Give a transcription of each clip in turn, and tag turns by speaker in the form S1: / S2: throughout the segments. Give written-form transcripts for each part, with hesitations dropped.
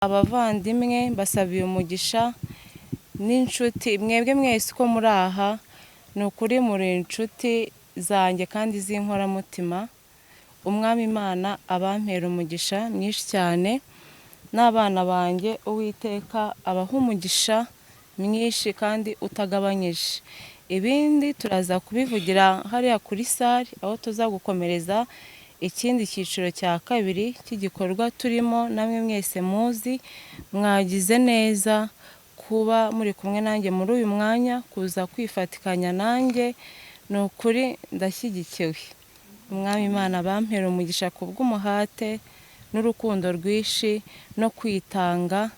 S1: Abavandimwe mbasabiye umugisha n'inshuti, mwebwe mwese uko muri aha, ni ukuri muri inshuti zanjye kandi z'inkoramutima. Umwami Imana abampera umugisha mwinshi cyane, n'abana banjye Uwiteka abaha umugisha mwinshi kandi utagabanyije. Ibindi turaza kubivugira hariya kuri salle, aho tuza gukomereza ikindi cyiciro cya kabiri cy'igikorwa turimo namwe mwese muzi. Mwagize neza kuba muri kumwe nanjye muri uyu mwanya, kuza kwifatikanya nanjye, ni ukuri ndashyigikiwe. Umwami Imana bampera umugisha ku bw'umuhate n'urukundo rwinshi no kwitanga.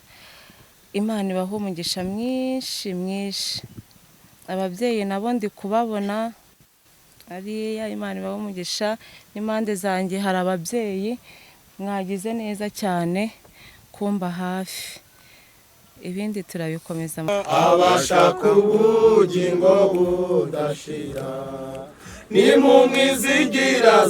S1: Imana ibaha umugisha mwinshi mwinshi. Ababyeyi nabo ndi kubabona ariya, Imana ibaha umugisha. N'impande zanjye hari ababyeyi, mwagize neza cyane kumba hafi. Ibindi turabikomeza.
S2: Abashaka ubugingo budashira, nimumwizigira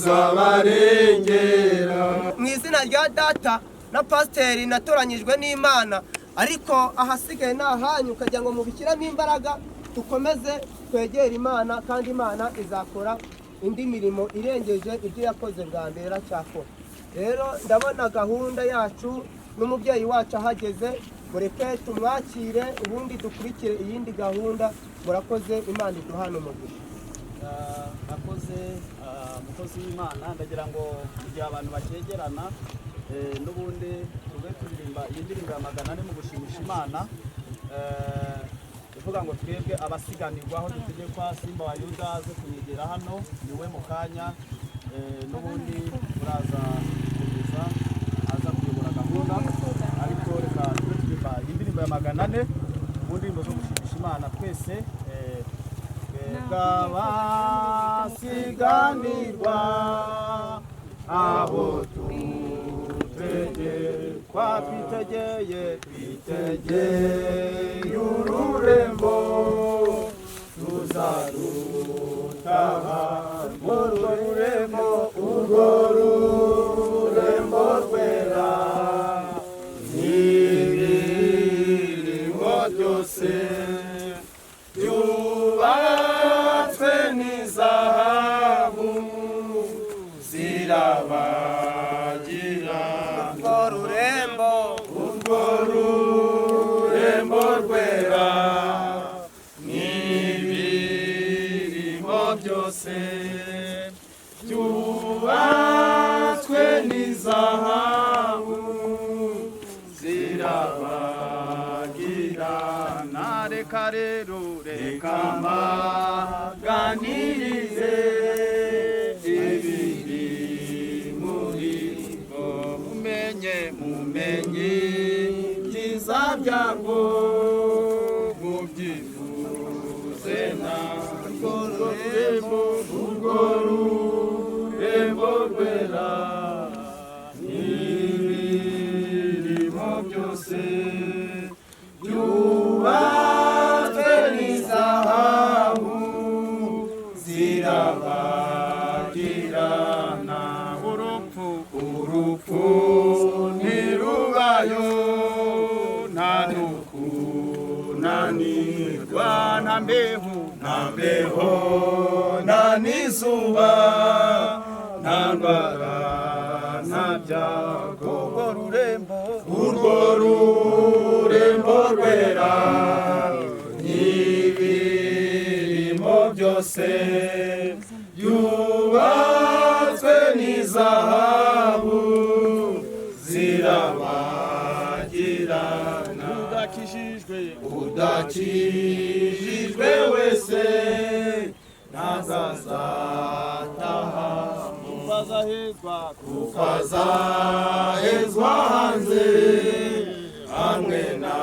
S2: azabarengera.
S3: Mu izina rya Data na pasiteri natoranyijwe n'Imana, ariko ahasigaye ni ahanyu, ukagira ngo mubishyiremo imbaraga, dukomeze twegere Imana, kandi Imana izakora indi mirimo irengeje ibyo yakoze bwa mbere, iracyakora. Rero ndabona gahunda yacu n'umubyeyi wacu ahageze, mureke tumwakire, ubundi dukurikire iyindi gahunda. Murakoze, Imana iduhane umugisha.
S4: Akoze umukozi w'Imana. Ndagira ngo mu gihe abantu bakegerana, n'ubundi tube turirimba iyi ndirimbo ya 400 mu gushimisha Imana, ivuga ngo twebwe abasiganirwa aho dutegekwa. Simba wa Yuda aze kunyegera hano, niwe mu kanya, n'ubundi uraza gukomeza aza kuyobora gahunda. Ariko reka tube turirimba iyi ndirimbo ya 400 mu ndirimbo zo gushimisha Imana twese. Twebwe abasiganirwa aho dutegekwa, twitegeye,
S2: Twitegeye ururembo tuzarutaha, urwo rurembo, urwo rurembo rwera, n'ibirimo byose byubatswe n'izahabu zirabagira.
S3: Urwo rurembo,
S2: urwo rurembo rwera, n'ibirimo byose byubatswe n'izahabu zirabagirana.
S4: Reka rero,
S2: reka mbaganirize ibiri muri bwo,
S4: mumenye,
S2: mumenye ibyiza byabwo, mubyifuze na urwo rurembo, urwo rurembo rwera, n'ibirimo byose byubatswe n'izahabu zirabagirana.
S4: Urupfu,
S2: urupfu ntirubayo, nta nukunanirwa,
S4: nta mbeho,
S2: nta mbeho, nta n'izuba, nta ndwara, nta byago.
S4: Urwo rurembo,
S2: urwo rurembo rwera, n'ibirimo byose byubatswe n'izahabu zirabagirana.
S4: Udakijijwe,
S2: Udakijijwe wese ntazazataha,
S4: kuko azahezwa,
S2: kuko azahezwa hanze hamwe na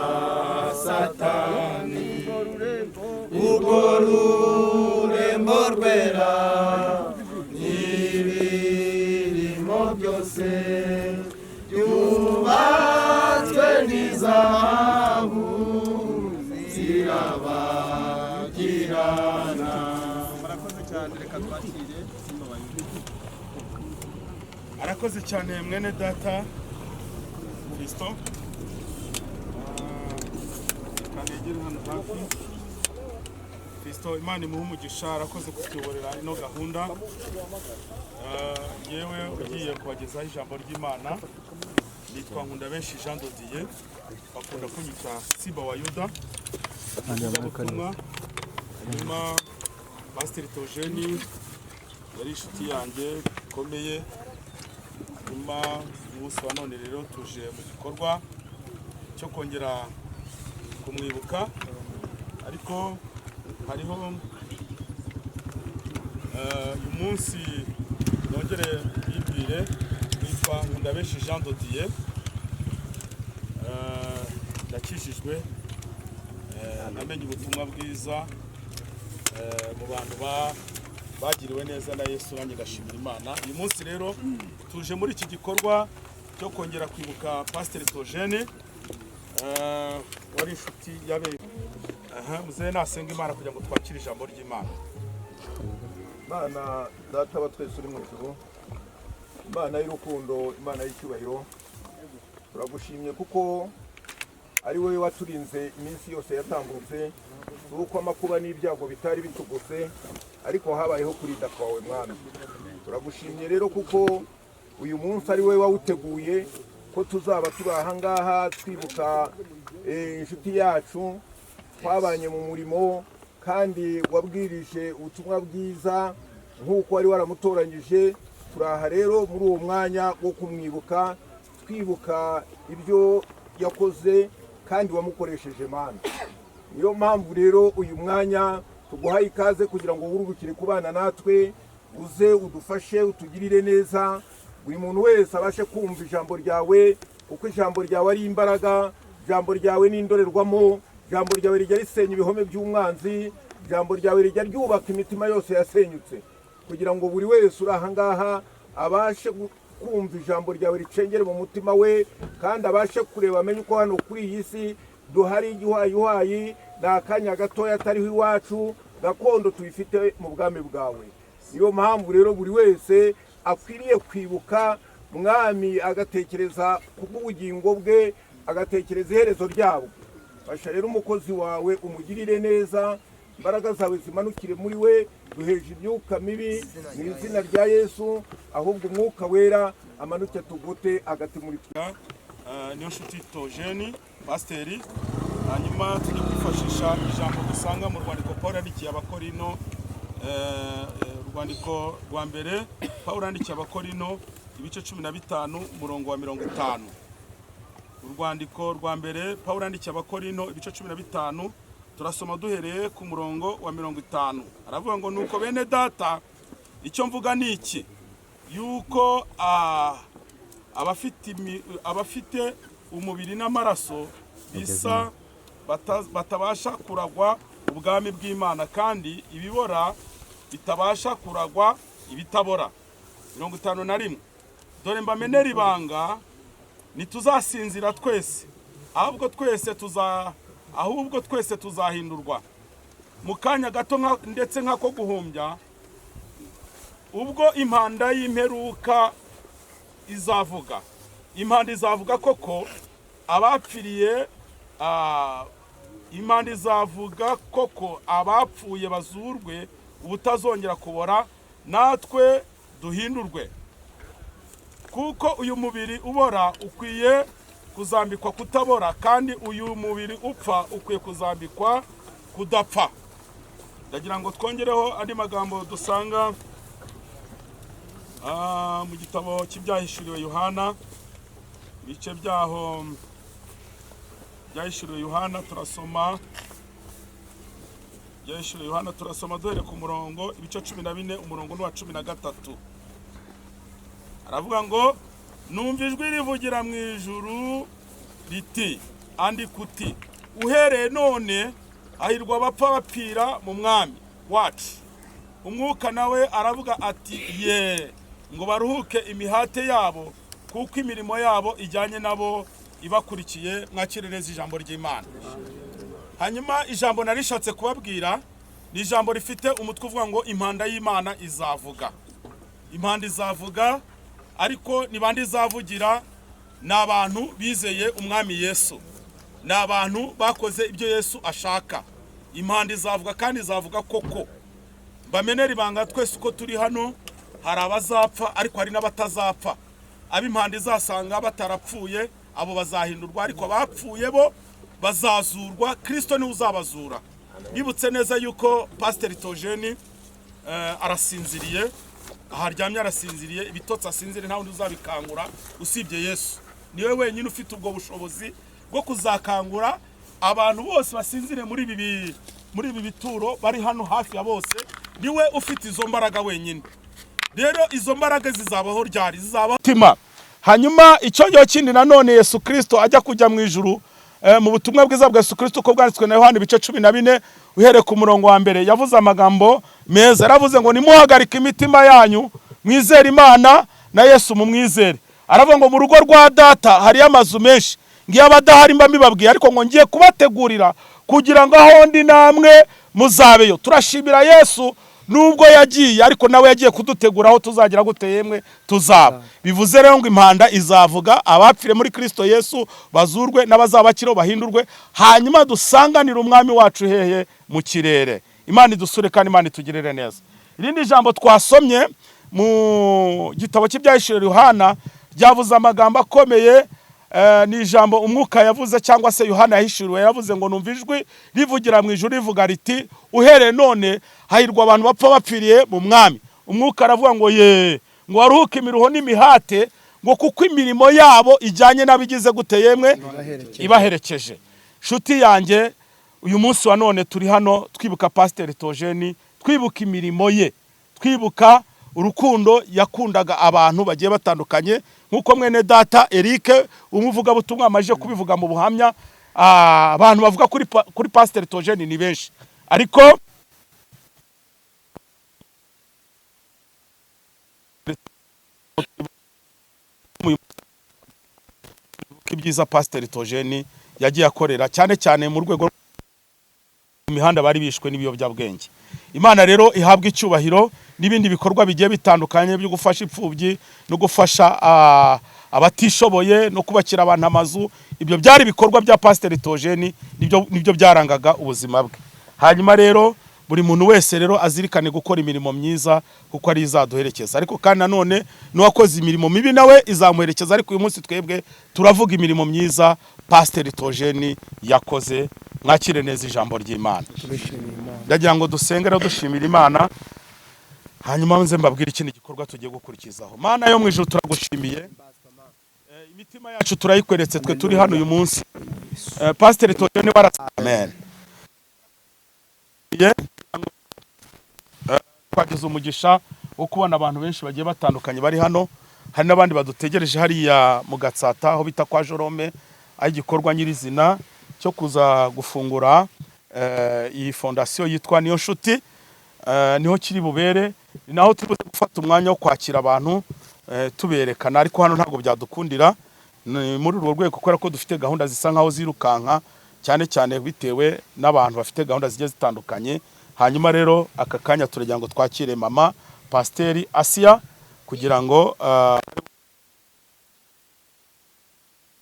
S2: Satani.
S4: Urwo rurembo,
S2: Urwo rurembo rwera, n'ibirimo byose byubatswe n'izahabu zirabagirana.
S4: Murakoze cyane, reka twakire Simba wa Yuda.
S5: Arakoze cyane mwene data Fiston. Mwegere hano hafi. Fiston, Imana imuhe umugisha, arakoze kutuyoborera ino gahunda. Yewe ugiye kubagezaho ijambo ry'Imana nitwa Nkundabenshi Jean Dodier, bakunda kunyita Simba wa Yuda, umuvugabutumwa. Hanyuma Pasiteri Theogene yari inshuti yanjye ikomeye. Hanyuma umunsi wa none rero tuje mu gikorwa cyo kongera kumwibuka, ariko hariho uyu munsi nongere mbibwire, nitwa Nkundabenshi Jean Dodier. Ndakijijwe, namenye ubutumwa bwiza mu bantu bagiriwe neza na Yesu, nanjye ngashimira Imana. Uyu munsi rero tuje muri iki gikorwa cyo kongera kwibuka Pasiteri Theogene, wari inshuti yabe. Aha muzehe nasenga Imana kugira ngo twakire ijambo ry'Imana.
S6: Imana Data wa twese uri mu ijuru, Imana y'urukundo, Imana y'icyubahiro, turagushimye kuko ari wowe waturinze iminsi yose yatambutse. Uko amakuba n'ibyago bitari bitugose, ariko habayeho kurinda kwawe, Mwami. Turagushimye rero kuko uyu munsi ari wowe wawuteguye ko tuzaba turi aha ngaha twibuka inshuti yacu twabanye mu murimo, kandi wabwirije ubutumwa bwiza nk'uko wari waramutoranyije. Turi aha rero muri uwo mwanya wo kumwibuka, twibuka ibyo yakoze kandi wamukoresheje, Mana. Niyo mpamvu rero uyu mwanya tuguhaye ikaze kugira ngo wururukire kubana natwe, uze udufashe, utugirire neza, buri muntu wese abashe kumva ijambo ryawe, kuko ijambo ryawe ari imbaraga, ijambo ryawe ni indorerwamo, ijambo ryawe rijya risenya ibihome by'umwanzi, ijambo ryawe rijya ryubaka imitima yose yasenyutse, kugira ngo buri wese uri aha ngaha abashe kumva ijambo ryawe ricengere mu mutima we, kandi abashe kureba, amenye uko hano kuri iyi si duhari igihwayihwayi, ni akanya gatoya atariho iwacu, gakondo tuyifite mu bwami bwawe. Niyo mpamvu rero buri wese akwiriye kwibuka, Mwami, agatekereza ku bw'ubugingo bwe, agatekereza iherezo ryabwo. Fasha rero umukozi wawe, umugirire neza, imbaraga zawe zimanukire muri we. Duheje imyuka mibi mu izina rya Yesu, ahubwo Umwuka Wera amanuke tugute hagati muri twe.
S5: Niyo nshuti Theogene pasiteri. Hanyuma tujya kwifashisha ijambo dusanga mu rwandiko Paul yandikiye Abakorino, urwandiko rwa mbere Paul yandikiye Abakorino, ibice 15, umurongo wa 50. Urwandiko rwa mbere Paul yandikiye Abakorino, ibice 15, turasoma duhereye ku murongo wa 50. Aravuga ngo: "Nuko bene Data, icyo mvuga ni iki, yuko abafite umubiri n'amaraso bisa batabasha kuragwa ubwami bw'Imana, kandi ibibora bitabasha kuragwa ibitabora." 51: "Dore mbamenera ibanga, ntituzasinzira twese, ahubwo twese tuzahindurwa mu kanya gato ndetse nk'ako guhumbya, ubwo impanda y'imperuka izavuga." Impanda izavuga koko, abapfiriye impanda izavuga koko, abapfuye bazurwe ubutazongera kubora, natwe duhindurwe. Kuko uyu mubiri ubora ukwiye kuzambikwa kutabora, kandi uyu mubiri upfa ukwiye kuzambikwa kudapfa. Ndagira ngo twongereho andi magambo dusanga mu gitabo cy'Ibyahishuriwe Yohana, ibice byaho Byahishuriwe Yohana. Turasoma Byahishuriwe Yohana, turasoma duhere ku murongo, ibice 14, umurongo ni uwa 13. Aravuga ngo: "Numva ijwi rivugira mu ijuru riti: 'Andika uti: Uhereye none hahirwa abapfa bapfira mu Mwami wacu.' Umwuka nawe aravuga ati: 'Ye, ngo baruhuke imihate yabo, kuko imirimo yabo ijyanye nabo ibakurikiye.'" Mwakire neza ijambo ry'Imana. Hanyuma ijambo narishatse kubabwira ni ijambo rifite umutwe uvuga ngo: "Impanda y'Imana izavuga." Impanda izavuga, ariko ni bande izavugira? Ni abantu bizeye Umwami Yesu. Ni abantu bakoze ibyo Yesu ashaka. Impanda izavuga kandi izavuga koko. Bamenera ibanga, twese uko turi hano hari abazapfa, ariko hari n'abatazapfa. Ab'impanda izasanga batarapfuye, abo bazahindurwa, ariko abapfuye bo bazazurwa. Kirisito niwe uzabazura. Bibutse neza yuko Pasiteri Tojeni arasinziriye, aho aryamye arasinziriye, ibitotsi asinziriye, nta wundi uzabikangura usibye Yesu. Niwe wenyine ufite ubwo bushobozi bwo kuzakangura abantu bose basinziriye muri ibi bituro bari hano hafi ya bose. Niwe ufite izo mbaraga wenyine. Rero izo mbaraga zizabaho ryari? Zizabaho tima. Hanyuma icyongero kindi nanone, Yesu Kirisito ajya kujya mu ijuru, mu butumwa bwiza bwa Yesu Kirisito uko bwanditswe na Yohani, ibice 14 uhereye ku murongo wa mbere, yavuze amagambo meza. Yaravuze ngo: "Nimuhagarike imitima yanyu, mwizere Imana, na Yesu mumwizere." Aravuga ngo: "Mu rugo rwa Data hariyo amazu menshi, ngiyo abadahari mba mbibabwiye, ariko ngo ngiye kubategurira kugira ngo aho ndi namwe muzabeyo." Turashimira Yesu, nubwo yagiye ariko nawe yagiye kudutegura aho tuzagira gute yemwe tuzaba. Bivuze rero ngo impanda izavuga, abapfire muri Kristo Yesu bazurwe, n'abazaba bakiriho bahindurwe, hanyuma dusanganire Umwami wacu hehe? Mu kirere. Imana idusure kandi Imana itugirire neza. Irindi jambo twasomye mu gitabo cy'Ibyahishuriwe Yohana ryavuze amagambo akomeye. Ni ijambo Umwuka yavuze cyangwa se Yohana yahishuriwe. Yavuze ngo: "Numva ijwi rivugira mu ijuru rivuga riti: 'Uhereye none hahirwa abantu bapfa bapfiriye mu Mwami.'" Umwuka aravuga ngo: "Ye, ngo baruhuke imiruho n'imihate, ngo kuko imirimo yabo ijyanye n'abigize gute yemwe? Ibaherekeje." Nshuti yanjye, uyu munsi wa none turi hano twibuka Pasiteri Tojeni, twibuka imirimo ye, twibuka urukundo yakundaga abantu bagiye batandukanye, nk'uko mwene data Eric umuvugabutumwa amaze kubivuga mu buhamya. Abantu bavuga kuri Pasiteri Tojeni ni benshi, ariko ibyiza Pasiteri Tojeni yagiye akorera cyane cyane mu rwego imihanda bari bishwe n'ibiyobyabwenge. Imana rero ihabwa icyubahiro, n'ibindi bikorwa bigiye bitandukanye byo gufasha imfubyi no gufasha abatishoboye no kubakira abantu amazu. Ibyo byari ibikorwa bya Pasiteri Tojeni, nibyo byarangaga ubuzima bwe. Hanyuma rero buri muntu wese rero azirikane gukora imirimo myiza, kuko ari izaduherekeza, ariko kandi nanone n'uwakoze imirimo mibi nawe izamuherekeza. Ariko uyu munsi twebwe turavuga imirimo myiza Pasiteri Tojeni yakoze. Mwakire neza ijambo ry'Imana. Ndagira ngo dusenge rero dushimira Imana, hanyuma nze mbabwire ikindi gikorwa tugiye gukurikizaho. Mana yo mu ijuru, turagushimiye. Imitima yacu turayikweretse twe turi hano uyu munsi. Pasiteri Tojeni wara, amen. Twagize umugisha wo kubona abantu benshi bagiye batandukanye bari hano. Hari n'abandi badutegereje hariya mu Gatsata, aho bita kwa Jorome, aho igikorwa nyirizina cyo kuza gufungura iyi fondasiyo yitwa Niyo Nshuti niho kiri bubere. Ni naho turi buze gufata umwanya wo kwakira abantu, tuberekana, ariko hano ntabwo byadukundira. Ni muri urwo rwego, kubera ko dufite gahunda zisa nkaho zirukanka cyane cyane bitewe n'abantu bafite gahunda zigiye zitandukanye. Hanyuma rero aka kanya turagira ngo twakire mama Pasiteri Asiya kugira ngo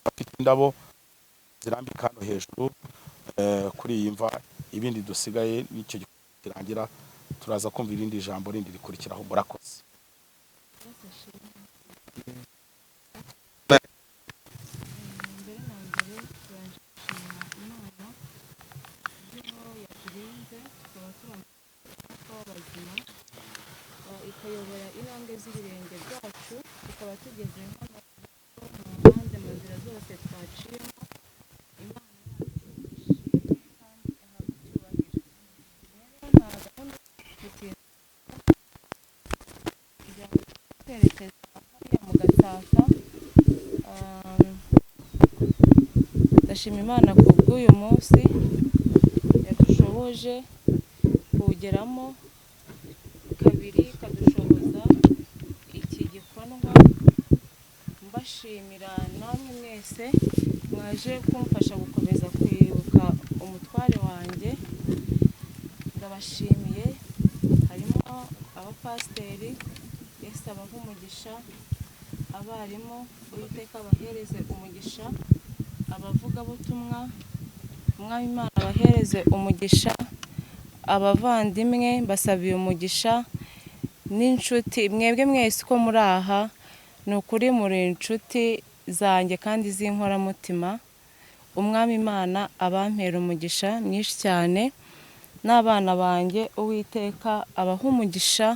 S5: afite indabo zirambika hano hejuru kuri iyi mva. Ibindi dusigaye n'icyo kirangira turaza kumva irindi jambo rindi rikurikiraho. Murakoze.
S1: Mbere na mbere tubanje gushima Imana iyo yaturinze tukaba turi bazima, ikayobora intambwe z'ibirenge byacu tukaba tugeze hano mu mpande, mu nzira zose twaciyemo. Imana yacu ishimwe kandi ihabwe icyubahiro. Rero nta gahunda gutinda kugira ngo twerekeza hariya mu Gatsata. Ndashima Imana ku bw'uyu munsi yadushoboje kuwugeramo kabiri, ikadushoboza iki gikorwa. Mbashimira namwe mwese mwaje kumfasha gukomeza kwibuka umutware wanjye, ndabashimiye. Harimo abapasiteri, Yesu abahe umugisha, abarimu, Uwiteka abahereze umugisha. Abavugabutumwa, Umwami Imana abahereze umugisha. Abavandimwe, mbasabiye umugisha n'inshuti. Mwebwe mwese uko muri aha, ni ukuri muri inshuti zanjye kandi z'inkoramutima. Umwami Imana abampera umugisha mwinshi cyane, n'abana banjye Uwiteka abaha umugisha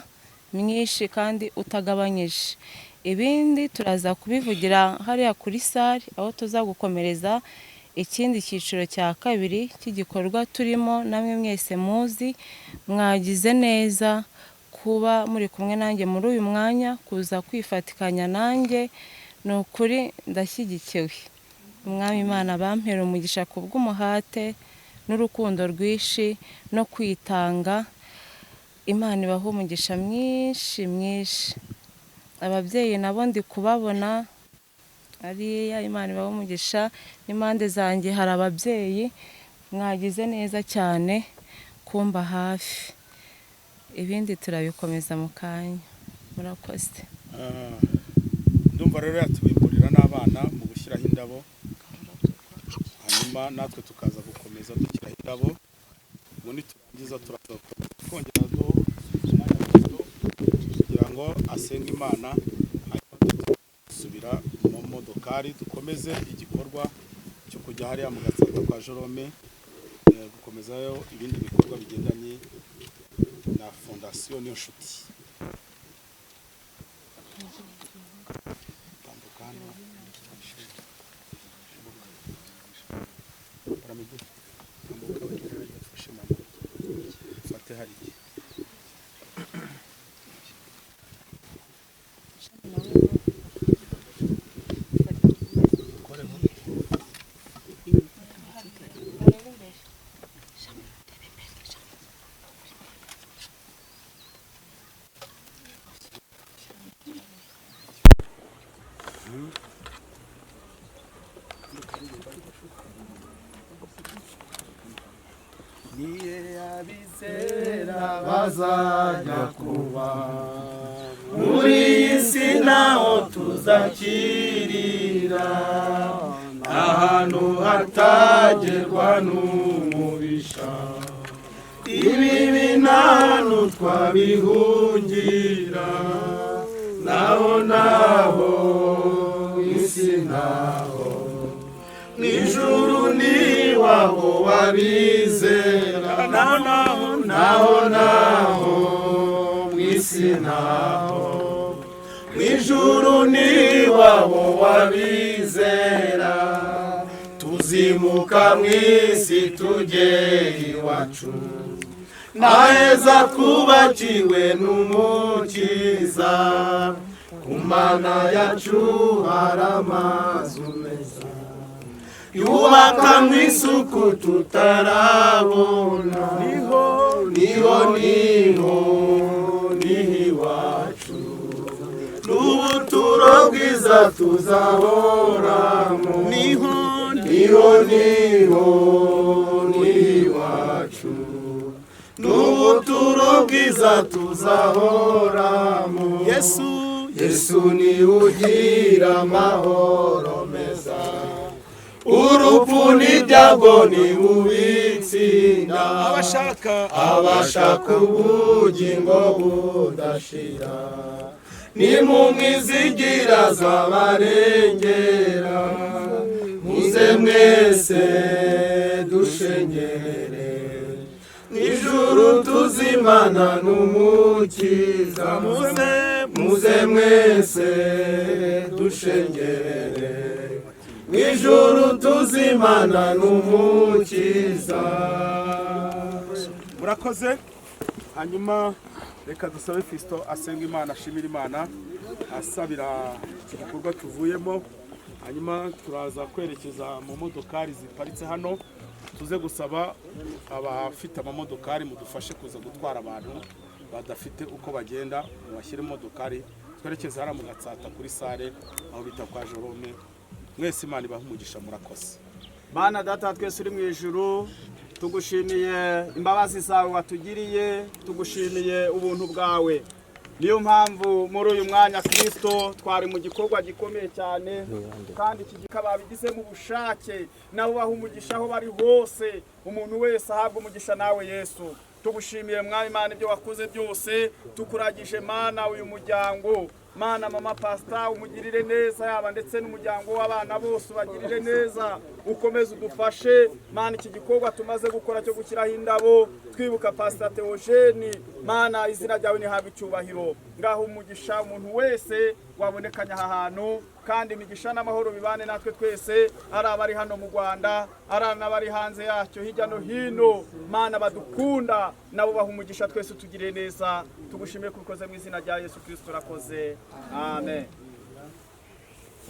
S1: mwinshi kandi utagabanyije. Ibindi turaza kubivugira hariya kuri salle, aho tuza gukomereza ikindi cyiciro cya kabiri cy'igikorwa turimo. Namwe mwese muzi mwagize neza kuba muri kumwe nanjye muri uyu mwanya, kuza kwifatikanya nanjye. Ni ukuri ndashyigikiwe. Umwami Imana bampera umugisha ku bw'umuhate n'urukundo rwinshi no kwitanga. Imana ibaha umugisha mwinshi mwinshi. Ababyeyi nabo ndi kubabona ariya, Imana ibaha umugisha. N'impande zanjye hari ababyeyi, mwagize neza cyane kumba hafi. Ibindi turabikomeza mu kanya. Murakoze.
S5: Ndumva rero yatubimburira n'abana mu gushyiraho indabo, hanyuma natwe tukaza gukomeza dushyiraho indabo. Ubu niturangiza turaza gukomeza twongera umwanya muto kugira ngo asenge Imana, hanyuma dusubira mu modokari dukomeze igikorwa cyo kujya hariya mu Gatsata kwa Jerome, gukomezayo ibindi bikorwa bigendanye na fondasiyo Niyo Nshuti. Tambuka hano. Paramedi, tambuka wegere hariya, ufashe mama. Ufate hariya.
S2: Niye abizera bazajya kuba muri iyi si, naho tuzakirira ahantu hatagerwa n'umubisha. Ibibi nta twabihungira, naho naho isi, naho mw'ijuru ni wabo wabizera. Naho naho naho naho mw'isi, naho mw'ijuru ni wabo wabizera. Tuzimuka mw'isi tujye iwacu, naheza twubakiwe n'Umukiza. Ku Mana yacu hari amazu meza yubaka mu isuku tutarabona. Niho niho niho niho iwacu, n'ubuturo bwiza tuzahoramo. Niho niho niho niho iwacu, n'ubuturo bwiza tuzahoramo. Yesu, Yesu ni ugira amahoro meza, urupfu n'ibyago ni ubitsinda.
S5: Abashaka
S2: Abashaka ubugingo budashira, ni mu mwizigira zabarengera. Muze mwese dushengere, ijuru tuzimana n'Umukiza. Muze, muze mwese dushengere, ijuru tuzimana n'Umukiza.
S5: Murakoze. Hanyuma reka dusabe Fisito asenga Imana, ashimira Imana, asabira iki gikorwa tuvuyemo. Hanyuma turaza kwerekeza mu modokari ziparitse hano, tuze gusaba abafite amamodokari mudufashe kuza gutwara abantu badafite uko bagenda, mubashyire mu modokari, twerekeze hariya mu Gatsata kuri salle aho bita kwa Jerome. Mwese Imana ibahe umugisha. Murakoze.
S4: Mana Data wa twese uri mu ijuru, tugushimiye imbabazi zawe watugiriye, tugushimiye ubuntu bwawe. Niyo mpamvu muri uyu mwanya, Kirisito, twari mu gikorwa gikomeye cyane, kandi iki gikaba babigizemo ubushake. Nabo baha umugisha aho bari hose, umuntu wese ahabwa umugisha nawe Yesu. Tugushimiye, Mwami Imana, ibyo wakoze byose. Tukuragije, Mana, uyu muryango. Mana, mama pasita umugirire neza, yaba ndetse n'umuryango w'abana bose ubagirire neza, ukomeze udufashe. Mana, iki gikorwa tumaze gukora cyo gushyiraho indabo twibuka Pasita Teogene, Mana, izina ryawe nihabwe icyubahiro. Ngaho umugisha umuntu wese wabonekanye aha hantu, kandi imigisha n'amahoro bibane natwe twese, ari abari hano mu Rwanda, ari n'abari hanze yacyo hirya no hino. Mana, badukunda nabo baha umugisha. Twese tugire neza. Tugushimiye ko ubikoze mu izina rya Yesu Kirisito, urakoze, amen.